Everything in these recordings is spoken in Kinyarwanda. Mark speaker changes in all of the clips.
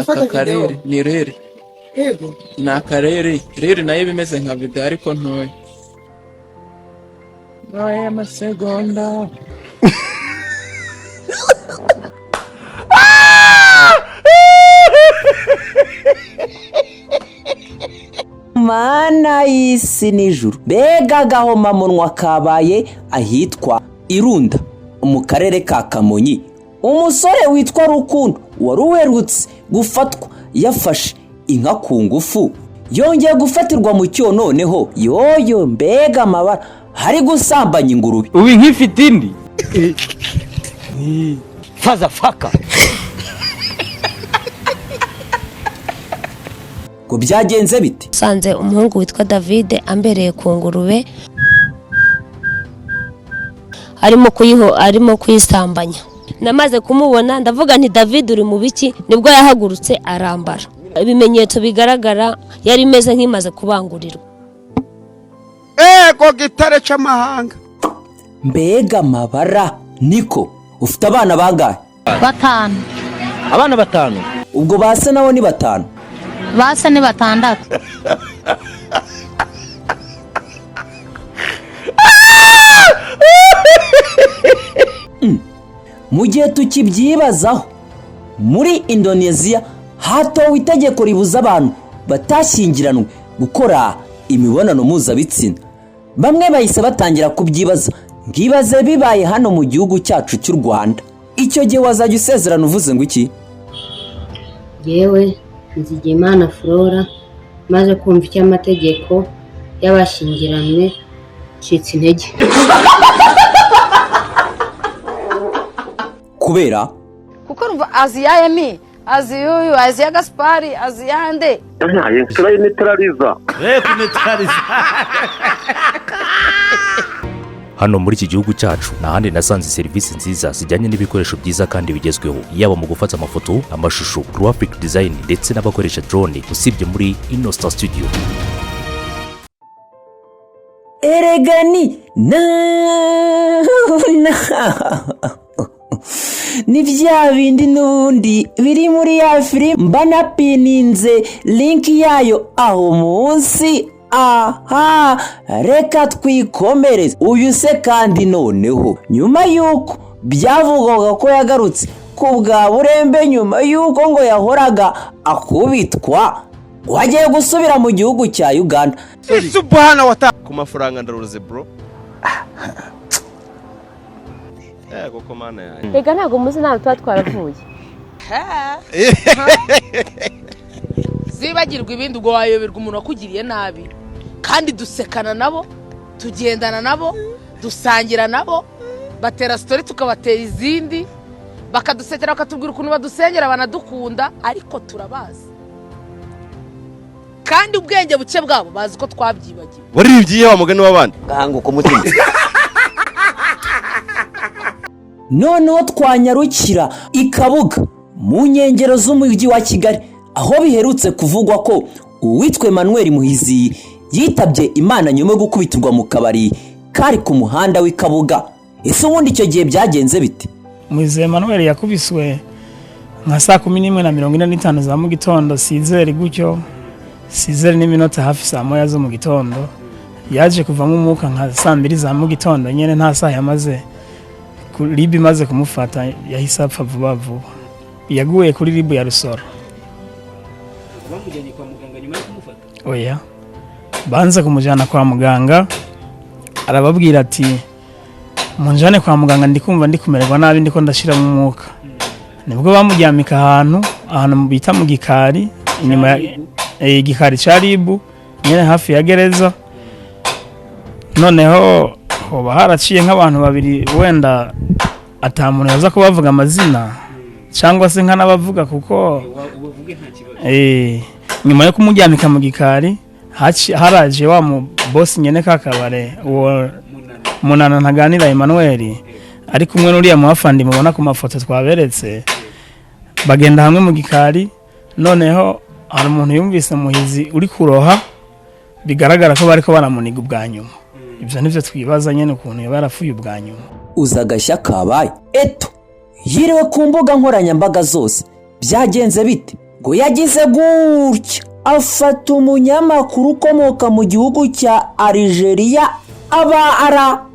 Speaker 1: Gufata
Speaker 2: Aka
Speaker 1: video.
Speaker 2: Karere ni reel.
Speaker 1: Yego.
Speaker 2: Ni akarere, reel nayo iba imeze nka video ariko ntoya ntoya y'amasegonda.
Speaker 3: Mana y'isi n'ijuru, mbega agahomamunwa kabaye ahitwa Irunda mu karere ka Kamonyi! Umusore witwa Rukundo wari uherutse gufatwa yafashe inka ku ngufu yongeye gufatirwa mu cyo. Noneho yoyo, mbega amabara, hari gusambanya ingurube.
Speaker 4: Ubu nk'ifite indi faza faka.
Speaker 3: Ngo byagenze bite?
Speaker 5: Nsanze umuhungu witwa David ambereye ku ngurube, arimo kuyiho, arimo kuyisambanya. Namaze kumubona ndavuga nti: "David, uri mu biki?" Nibwo yahagurutse arambara. Ibimenyetso bigaragara, yari imeze nk'imaze kubangurirwa.
Speaker 6: Ego gitare c'amahanga.
Speaker 3: Mbega amabara! Niko, ufite abana bangahe?
Speaker 7: Batanu.
Speaker 4: Abana batanu.
Speaker 3: Ubwo ba se nabo ni batanu?
Speaker 7: Basa ni batandatu.
Speaker 3: Mu gihe tukibyibazaho, muri Indoneziya hatowe itegeko ribuza abantu batashyingiranwe gukora imibonano mpuzabitsina. Bamwe bahise batangira kubyibaza, ngibaze bibaye hano mu gihugu cyacu cy'u Rwanda, icyo gihe wazajya usezerana uvuze ngo iki?
Speaker 8: Yewe, Nzigiyimana Flora, maze kumva icyo amategeko y'abashyingiranywe, ncitse intege.
Speaker 3: Kubera
Speaker 9: Kuko urumva azi ya Emi, azi yuyu, azi ya Gaspari, azi yande.
Speaker 10: Turayinitarariza.
Speaker 4: Kunetarariza.
Speaker 11: Hano muri iki gihugu cyacu nta handi nasanze serivisi nziza zijyanye n'ibikoresho byiza kandi bigezweho, yaba mu gufata amafoto, amashusho, graphic design ndetse n'abakoresha drone, usibye muri Inostar Studio.
Speaker 3: Erega ni na na ni bya bindi n'ubundi biri muri ya filime mba napininze link yayo aho munsi. Aha reka twikomereze. Uyu se kandi noneho, nyuma y'uko byavugwaga ko yagarutse ku bwa burembe nyuma y'uko ngo yahoraga akubitwa, ngo agiye gusubira mu gihugu cya Uganda.
Speaker 6: Subhana wa ta'ala, ku mafaranga ndaruze bro. Koko Mana yanjye!
Speaker 5: Reka, ntabwo muzi ntabwo tuba twaravuye.
Speaker 9: Zibagirwa ibindi, ubwo wayoberwa umuntu wakugiriye nabi? Kandi dusekana nabo, tugendana nabo, dusangira nabo, batera story tukabatera izindi, bakadusekera, bakatubwira ukuntu badusengera, banadukunda, ariko turabazi kandi ubwenge buke bwabo bazi ko twabyibagiwe.
Speaker 6: Waririmbye wa mugani w'abandi.
Speaker 4: Gahanguka umutima.
Speaker 3: Noneho twanyarukira i Kabuga mu nkengero z'umujyi wa Kigali, aho biherutse kuvugwa ko uwitwa Emmanuel Muhizi yitabye Imana nyuma yo gukubitirwa mu kabari kari ku muhanda w'i Kabuga. Ese ubundi icyo gihe byagenze bite?
Speaker 12: Muhizi Emmanuel yakubiswe nka saa 11:45 za mu gitondo, 6h gutyo, 6h n'iminota hafi saa 1 zo mu gitondo. Yaje kuvamo umwuka nka saa 2 za mu gitondo nyine, nta saha yamaze RIB imaze kumufata, yahise apfa vuba vuba. Yaguye kuri RIB ya Rusoro.
Speaker 4: Bamujyanye kwa muganga nyuma yo kumufata?
Speaker 12: Oya, banze kumujyana kwa muganga. Arababwira ati: "Munjane kwa muganga, ndi kumva ndi kumererwa nabi, ndiko ndashiramo umwuka." Nibwo bamuryamika ahantu bita mu gikari, inyuma ya igikari cya RIB nyine, hafi ya gereza. Noneho hoba haraciye nk'abantu babiri, wenda ata muntu yaza kubavuga amazina cyangwa se nk'anabavuga kuko
Speaker 4: Ubavuge, nta kibazo.
Speaker 12: Nyuma yo kumuryamika mu gikari, haraje wa mu boss nyene kakabare, uwo Munana Ntaganira Emmanuel, ari kumwe n'uriya muhafandi mubona ku mafoto twaberetse, bagenda hamwe mu gikari. Noneho hari umuntu yumvise Muhizi uri kuroha, bigaragara ko bariko baramuniga ubwa nyuma. Ibyo nivyo twibaza nyene, ukuntu yaba yarapfuye ubwa nyuma.
Speaker 3: Uza agashya kabaye eto yiriwe ku mbuga nkoranyambaga zose. Byagenze bite? Ngo yagize gutya afata umunyamakuru ukomoka mu gihugu cya Algeria, aba ara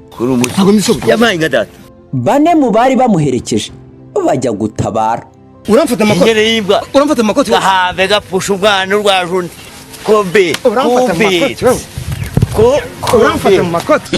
Speaker 4: Yabaye nka data.
Speaker 3: Bane mu bari bamuherekeje bajya gutabara.
Speaker 4: Uramfata amakoti. Ingere y'imbwa. Uramfata amakoti. Gahave gapfusha umwana urwaje undi. Kobe.
Speaker 1: Uramfata
Speaker 4: Kobe.
Speaker 1: amakoti wewe.
Speaker 4: Ko
Speaker 1: Uramfata mu makoti.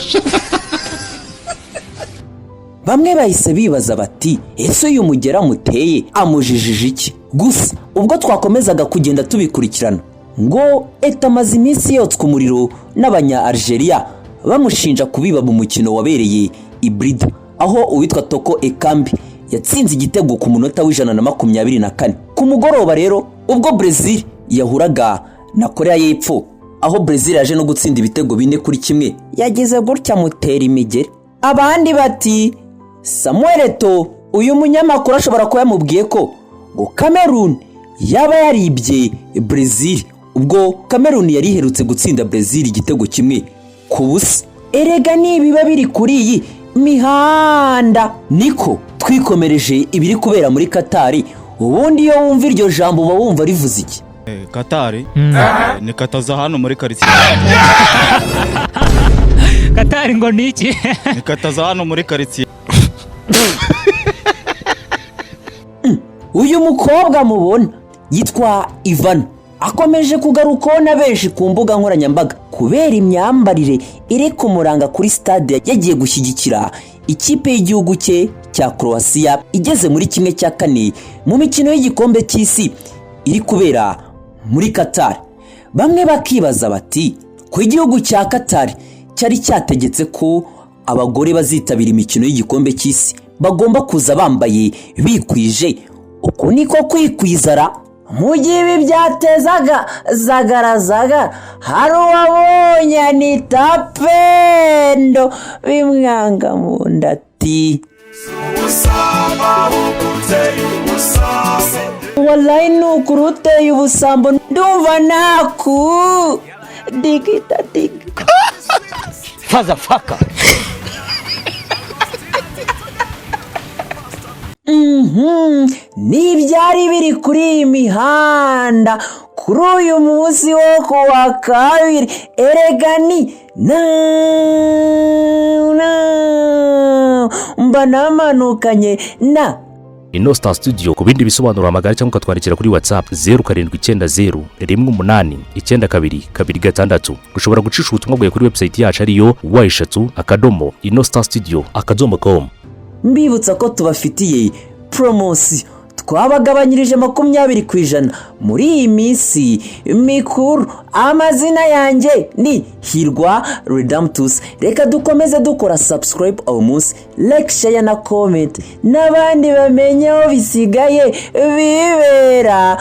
Speaker 3: Bamwe bahise bibaza bati: "Ese uyu mugera muteye amujijije iki?" Gusa ubwo twakomezaga kugenda tubikurikirana, ngo Eto'o amaze iminsi yotswa umuriro n'abanya Algeria bamushinja kubiba mu mukino wabereye i Blida, aho uwitwa Toko Ekambi yatsinze igitego ku munota wa 124. Ku mugoroba rero, ubwo Brazil yahuraga na Korea y'Epfo, aho Brazil yaje no gutsinda ibitego 4-1, yagize gutya mutera imigeri. Abandi bati Samuel Eto'o, uyu munyamakuru ashobora kuba yamubwiye ko ngo Cameroon yaba yaribye Brazil, ubwo Cameroon yari iherutse gutsinda Brazil igitego 1-0. Erega nibiba biri kuri iyi mihanda, niko twikomereje ibiri kubera muri Katari. Ubundi iyo wumva iryo jambo, uba wumva rivuze iki?
Speaker 13: Katari ni kataza hano muri karitsiye.
Speaker 14: Katari ngo ni iki?
Speaker 13: Ni kataza hano muri karitsiye.
Speaker 3: Uyu mukobwa mubona yitwa Ivana, akomeje kugarukwaho na benshi ku mbuga nkoranyambaga kubera imyambarire iri kumuranga kuri stade yagiye gushyigikira ikipe y'igihugu cye cya Croatia igeze muri 1/4 mu mikino y'igikombe cy'isi iri kubera muri Qatar. Bamwe bakibaza bati ku igihugu cya Qatar cyari cyategetse ko abagore bazitabira imikino y'igikombe cy'isi bagomba kuza bambaye bikwije. Uku niko kwikwizara? Mu gihe ibi byatezaga zagarazagara, hari uwabonye Anita Pendo bimwanga mu nda ati: "Wallahi ni ukuri uteye ubusambo, ndumva naku digita diga."
Speaker 4: Faza faka.
Speaker 3: N'ibyari biri kuri iyi mihanda kuri uyu munsi wo ku wa kabiri. Erega ni na na mba namanukanye na
Speaker 11: Ino Star Studio. Ku bindi bisobanuro hamagara cyangwa ukatwandikira kuri WhatsApp 0790189226. Ushobora gucisha ubutumwa bwawe kuri website yacu ariyo w3.inostarstudio.com.
Speaker 3: Mbibutsa ko tubafitiye poromosiyo, twabagabanyirije 20% muri iyi minsi mikuru. Amazina yanjye ni Hirwa Redamtusi. Reka dukomeze dukora subscribe awo munsi, like, share na comment, n'abandi bamenye aho bisigaye bibera.